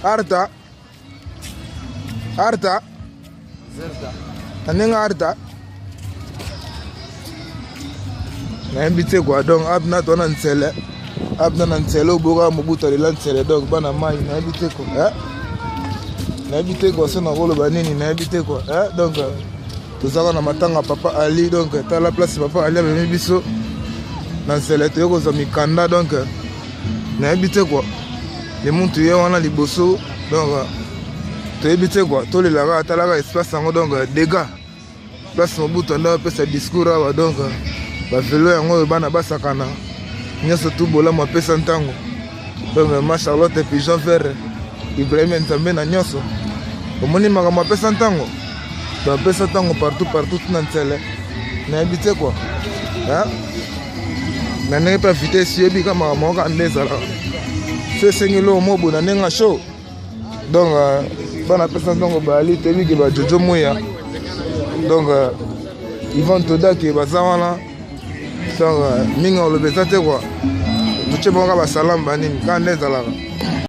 Arta Arta na ndenge Arta nayebi te kua donc abna to na nsele abna na nsele oboka mobutu alela nsele donc bana mai nayebi te kua eh? Nayebi te kua so nakoloba nini nayebi te kua eh? Donc tozaka na matanga papa Ali donc tala place papa Ali amemi biso na nsele toye kozwa mikanda donc nayebi te kua le muntu ye wana liboso donc toyebi te kua tolelaka atalaka espace yango donc dégâts place Mobutu anda apesa discours awa donc bavelo yango oyo bana basakana nyonso tu bolamu apesa ntango donc ma Charlotte pigeon vert Ibrahim Nzambe na nyonso omoni makambo apesa ntango donc apesa ntango partout partout tina nsele nayebi te kua na ndenge mpe vitesse yebi ka makambo kaka nde ezalaka so esengi eloko moko boye na ndenge ya show donc euh, bana pesa ntango bayali toyebi ke bajojo muya donc euh, ivan todake baza wana donc euh, mingi oloba eza te kua totie bango kaka basalamu banini kaka nde ezalaka.